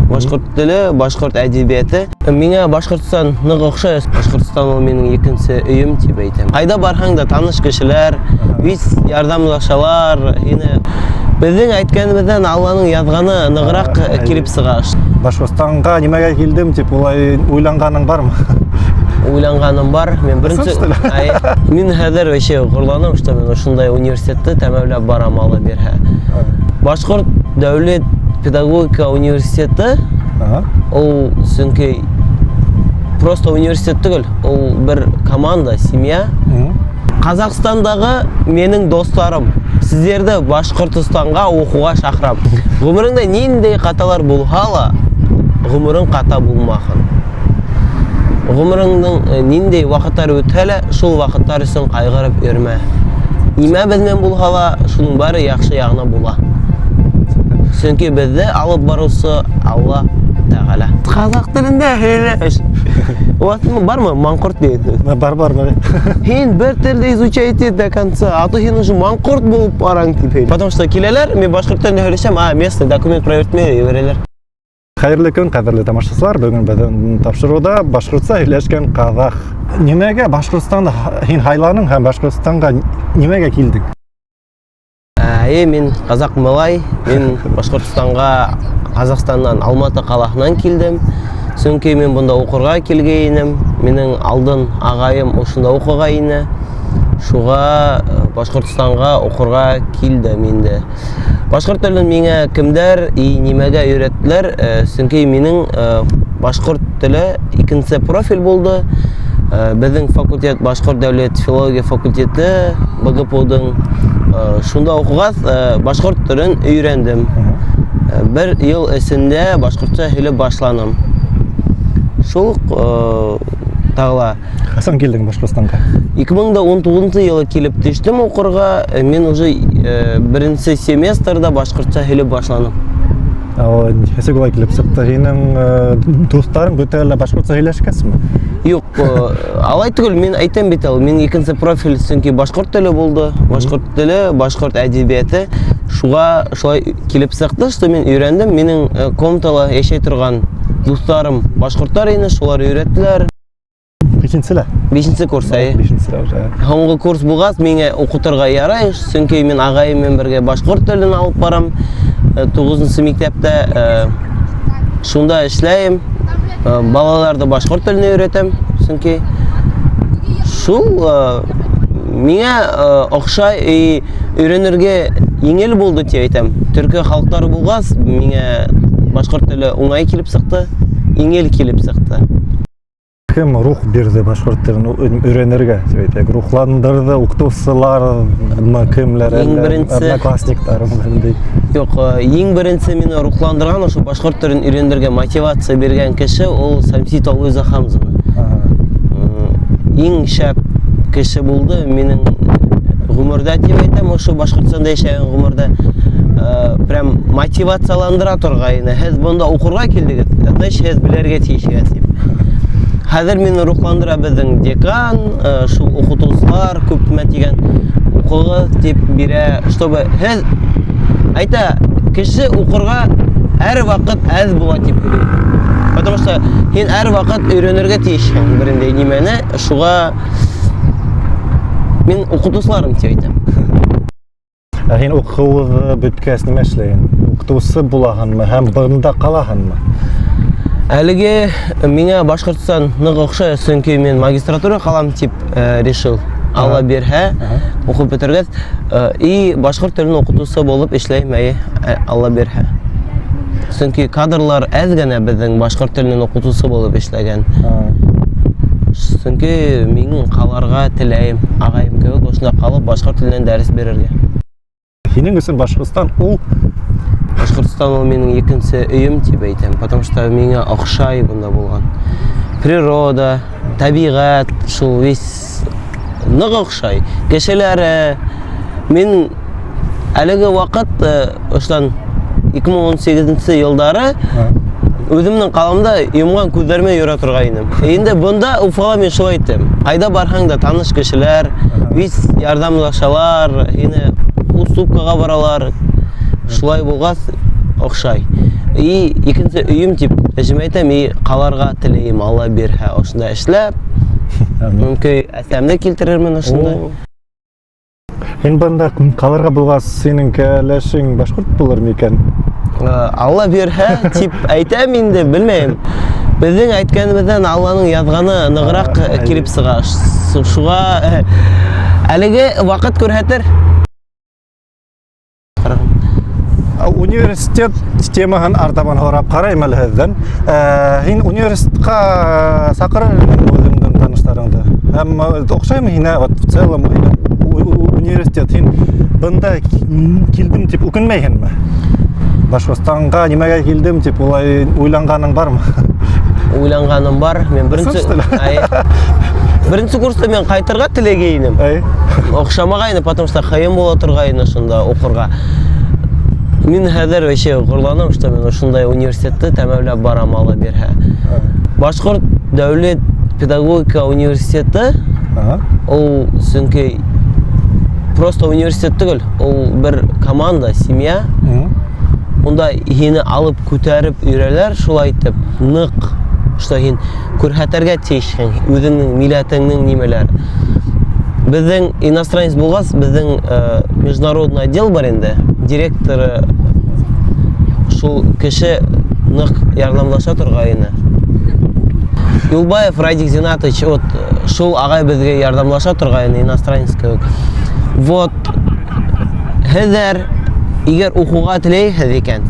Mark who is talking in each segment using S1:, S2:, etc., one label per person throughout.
S1: Башҡорт теле, башҡорт әҙәбиәте. Миңә Башҡортостан ныҡ оҡшай. Башҡортостан ул минең икенсе өйөм тип әйтәм. Ҡайҙа барһаң да таныш кешеләр, вис ярҙамлашалар. Һине беҙҙең әйткәнебеҙҙән Алланың яҙғаны нығыраҡ килеп сыға.
S2: Башҡортостанға нимәгә килдем тип улай уйланғаның бармы?
S1: Уйланғаным бар. Мин беренсе Ай, мин хәҙер вообще ғорурланам, что мин ошондай университетты тәмамлап барам, Алла бирһә. Башҡорт дәүләт педагогика университеты ул сөнки просто университет түгел, ул бер команда, семья. Қазақстандағы менің достарым, сіздерді Башқұртстанға оқуға шақырам. Ғұмырыңда нендей қаталар болса ла, ғұмырың қата болмағын. Ғұмырыңның нендей ваҡыттар өтһә лә, шул ваҡыттар өсөн ҡайғырып йөрөмә. Нимә беҙ менән булһа ла, шуның бары яҡшы яғына була. Сөнки беҙҙе алып барыусы Алла Тәғәлә. Ҡаҙаҡ телендә һөйләш. У вас бармы маңҡорт тигән һүҙ?
S2: Бар, бар, бар.
S1: Һин бер телде изучать ит до конца, а то һин уже маңҡорт булып бараң тип. Потому что киләләр, мин башҡорт телендә һөйләшәм, а местный документ проверить ебәрәләр.
S2: Хәйерле көн, ҡәҙерле тамашасылар. Бөгөн беҙҙең тапшырыуҙа башҡортса һөйләшкән ҡаҙаҡ. Нимәгә Башҡортостанды һин һайланың һәм Башҡортостанға нимәгә килдең?
S1: Әйе, мин ҡаҙаҡ малай, мин Башҡортостанға Ҡаҙағстандан Алматы ҡалаһынан килдем. Сөнки мин бында уҡырға килгәйнем. Минең алдын ағайым ошонда уҡығайны. Шуға Башҡортостанға уҡырға килдем инде. Башҡорт телен миңә кемдәр и нимәгә өйрәттеләр? Сөнки минең башҡорт теле икенсе профиль булды. Беҙҙең факультет Башҡорт дәүләт филология факультеты БГПУ-ҙың. Шунда уҡығас, башҡорт телен өйрәндем. Бер йыл эсендә башҡортса һөйләп башланым. Шул уҡ тағы ла
S2: Ҡасан килдең Башҡортостанға?
S1: 2019 йылы килеп төштөм уҡырға. Мин уже беренсе семестрҙа башҡортса һөйләп башланым.
S2: Нисек улай килеп сыҡты? Һинең дуҫтарың бөтәһе лә башҡортса һөйләшкәсме?
S1: Юҡ, алай түгел, мин әйтәм бит әле, минең икенсе профиль сөнки башҡорт теле булды. Башҡорт теле, башҡорт әҙәбиәте. Шуға шулай килеп сыҡты, что мин өйрәндем. Минең комнатала йәшәй торған дуҫтарым башҡорттар ине, шулар өйрәттеләр.
S2: Бишенселә?
S1: Бишенсе курс, әйе.
S2: Бишенселә уже.
S1: Һуңғы курс булғас, миңә уҡытырға ярай, сөнки мин ағайым менән бергә башҡорт телен алып барам. Туғыҙынсы мәктәптә шунда эшләйем. Балаларҙы башҡорт теленә өйрәтәм, сөнки шул миңә оҡшай и өйрәнергә еңел булды тип әйтәм. Төркө халыҡтары булғас, миңә башҡорт теле уңай килеп сыҡты, еңел килеп сыҡты.
S2: Кем рух бирҙе башҡорт телен өйрәнергә, тип әйтәйек? Рухландырҙы уҡытыусылармы, кемләр,
S1: Иң
S2: әллә одноклассниктарымы, ниндәй?
S1: Юҡ, иң беренсе мине рухландырған, ошо башҡорт телен өйрәнергә мотивация биргән кеше ул Самситова Луиза Хамзовна. Иң шәп кеше булды минең ғүмерҙә тип әйтәм, ошо Башҡортостанда йәшәгән ғүмерҙә. Прям мотивацияландыра торғайны. Һеҙ бында уҡырға килдегеҙ, значит, һеҙ белергә тейешһегеҙ тип. Хәҙер мине рухландыра беҙҙең декан, шул уҡытыусылар күпме тигән уҡығыҙ тип бирә, чтобы һеҙ әйтә, кеше уҡырға һәр ваҡыт әҙ була тип һөйләй. Потому что һин һәр ваҡыт өйрәнергә тейешһең берендәй нимәне, шуға мин уҡытыусыларым тип әйтәм.
S2: Ә һин уҡыуҙы бөткәс нимә эшләйһең? Уҡытыусы булаһыңмы һәм бында ҡалаһыңмы?
S1: Әлеге миңә Башҡортостан ныҡ оҡшай, сөнки мин магистратура ҡалам тип решил. Алла бирһә, уҡып бөтөргәс, и башҡорт телен уҡытыусы булып эшләйем, әйе, Алла бирһә. Сөнки кадрлар әҙ генә беҙҙең башҡорт теленән уҡытыусы булып эшләгән. Сөнки мин ҡалырға теләйем, ағайым кеүек ошонда ҡалып башҡорт теленән дәрес бирергә.
S2: Һинең өсөн Башҡортостан ул
S1: Башҡортостан ул минең икенсе өйөм тип әйтәм, потому что миңә оҡшай бында булған. Природа, тәбиғәт, шул весь ныҡ оҡшай. Кешеләре, мин әлеге ваҡыт ошонан 2018 йылдары үҙемдең ҡаламда йомған күҙҙәр менән йөрө торғайным. Инде бында Уфала мин шулай итәм. Ҡайҙа барһаң да таныш кешеләр, весь ярҙамлашалар, һине уступкаға баралар. Шулай булғас оҡшай. И икенсе өйөм тип үҙем әйтәм, и ҡалырға теләйем, Алла бирһә, ошонда эшләп, мөмкин әсәмде килтерермен ошонда.
S2: О. Һин бында ҡалырға булғас, һинең кәләшең башҡорт булыр микән?
S1: Алла бирһә тип әйтәм инде, белмәйем. Беҙҙең әйткәнебеҙҙән Алланың яҙғаны нығыраҡ килеп сыға. Шуға әлеге ваҡыт күрһәтер. Ҡарағым.
S2: Университет темаһын артабан һорап ҡарайым әле һеҙҙән. Һин университетҡа саҡырыр инең үҙеңдең таныштарыңды. Һәм оҡшаймы һиңә вот в целом университет? Һин бында килдем тип үкенмәйһеңме? Башҡортостанға нимәгә килдем тип улай уйланғаның бармы?
S1: Уйланғаным бар. Мин беренсе
S2: Ысын, что ли?
S1: Ай. Беренсе курста мин ҡайтырға теләгәйнем. Оҡшамағайны, потому что ҡыйын була торғайны шунда уҡырға. Мин хәҙер вообще ғорурланам, что мин ошондай университетты тәмамлап барам, Алла бирһә. Башҡорт дәүләт педагогика университеты ул сөнки просто университет түгел, ул бер команда, семья. Унда һине алып күтәреп өйрәләр шулай итеп, ныҡ, что һин күрһәтергә тейешһең үҙеңдең милләтеңдең нимәләре. Беҙҙең иностранец булғас, беҙҙең международный отдел бар инде, директоры шул кеше ныҡ ярҙамлаша торғайны. Юлбаев Радик Зинатович, вот шул ағай беҙгә ярҙамлаша торғайны, иностранец кеүек. Вот һеҙҙәр әгәр уҡыуға теләйһегеҙ икән,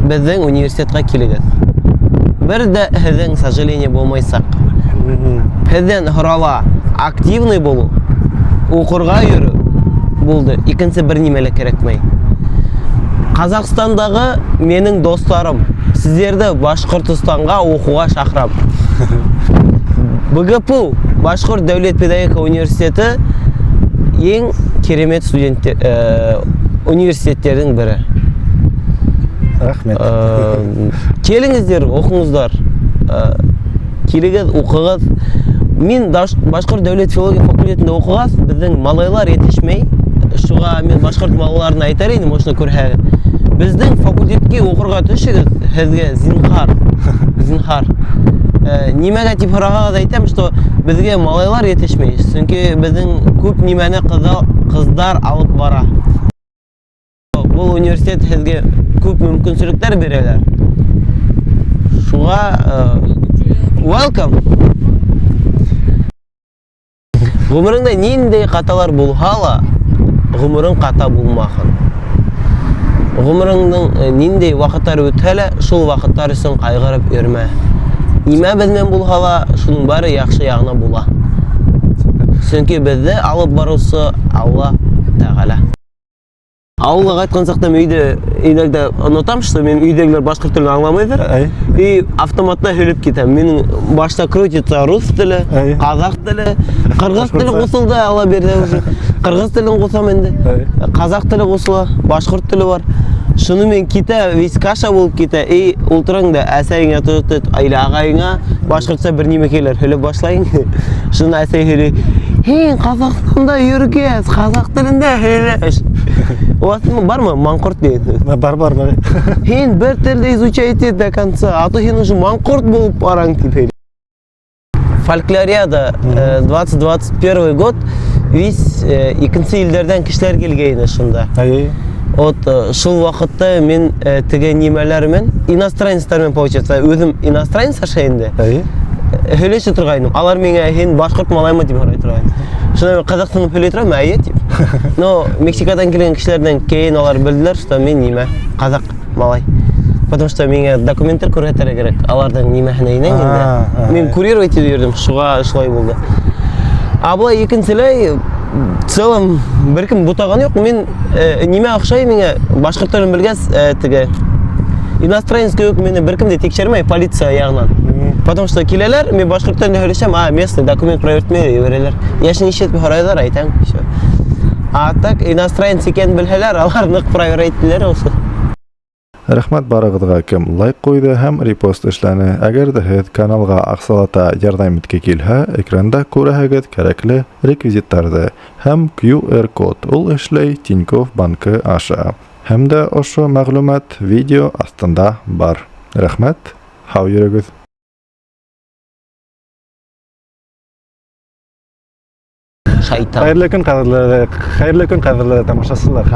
S1: беҙҙең университетҡа килегеҙ. Бер ҙә һеҙҙең сожаление булмайсаҡ. Һеҙҙән һорала активный булыу, уҡырға йөрөү булды. Икенсе бер нимә лә кәрәкмәй. Ҡаҙағстандағы минең дуҫтарым, һеҙҙәрҙе Башҡортостанға уҡыуға саҡырам. БГПУ, Башҡорт дәүләт педагогика университеты ең керемет студенттер, университеттердің бірі.
S2: Рәхмәт.
S1: Келіңіздер, оқыңыздар. Келіңіз, оқығыз. Мин Башҡорт дәүләт филология факультетында уҡығас, беҙҙең малайлар етешмәй. Шуға мин башҡорт малайларына әйтер инем, ошоно күрһәгеҙ. Беҙҙең факультетҡа уҡырға төшөгөҙ, һеҙгә зинһар, зинһар. Нимәгә тип һорағығыҙ әйтәм, что беҙгә малайлар етешмәй. Сөнки беҙҙең күп нимәне ҡыҙҙар алып бара. Был университет һеҙгә күп мөмкинселектәр бирәләр. Шуға welcome. Ғүмереңдә ниндәй ҡаталар булһа ла, ғүмерең ҡата булмаһын. Ғүмереңдең ниндәй ваҡыттар үтһә лә, шул ваҡыттар өсөн ҡайғырып йөрөмә. Нимә беҙ менән булһа ла, шуның бары яҡшы яғына була. Сөнки беҙҙе алып барыусы Алла Тәғәлә. Ауылға ҡайтҡан саҡта мин өйҙә иногда онотам, что мин өйҙәгеләр башҡорт телен аңламайҙар. И автоматта һөйләп китәм. Минең башта крутится рус теле, ҡаҙаҡ теле, ҡырғыҙ теле
S2: Башҡортса.
S1: Ҡушылды, Алла бирҙе уже. Ҡырғыҙ телен ҡушам инде. Ҡаҙаҡ теле ҡушыла, башҡорт теле бар. Шуны мен китә, весь каша булып китә. И ултыраң да әсәйеңә тотоп, или ағайыңа башҡортса бер нимәкәйләр һөйләп башлайың. Шуны әсәй һөйләй. Һин Ҡаҙағстанда йөрөгәс, ҡаҙаҡ телендә һөйләш. У вас бармы манҡорт тигән һүҙ?
S2: Бар, бар, бар.
S1: Һин бер телде изучать ит до конца, а то һин уже манҡорт булып бараң тип һөйләй. Фольклориада 2021 год весь икенсе илдәрҙән кешеләр килгәйне шунда. Вот шул ваҡытта мин теге нимәләр менән, иностранецтар менән, получается, үҙем иностранец аша инде. Һөйләшә торғайным. Алар миңә һин башҡорт малаймы тип һорай торғайны. Шунда мин ҡыҙыҡһынып һөйләй торам, әйе тип. Но Мексикадан килгән кешеләрҙән кейен алар белделәр, что мин нимә, ҡаҙаҡ малай. Потому что миңә документтар күрһәтергә кәрәк. Аларҙың нимәһенә инәң инде. Мин курировать итеп йөрөйөм, шуға шулай булды. А былай икенселәй, в целом бер кем бутаған юҡ. Мин нимә оҡшай миңә, башҡорт телен белгәс, теге иностранец кеүек мине бер кем дә тикшермәй полиция яғынан. Потому что киләләр, мин башҡорт телендә һөйләшәм, а местный документ проверить ебәрәләр. Йәшен нисә тип һорайҙар, әйтәм, всё. А так иностранец икәнен белһәләр, алар ныҡ проверять итәләр ошо.
S2: Рәхмәт барығыҙға, кем лайк ҡуйҙы һәм репост эшләне. Әгәр ҙә һеҙ каналға аҡсалата ярҙам итке килһә, экранда күрәһегеҙ кәрәкле реквизиттарҙы һәм QR код. Ул эшләй Тинькофф банкы аша. Һәм дә ошо мәғлүмәт видео аҫтында бар. Рәхмәт, һау йөрөгөҙ.
S1: Шайтан.
S2: Хәйерле көн, ҡәҙерле, хәйерле көн, ҡәҙерле тамашасылар.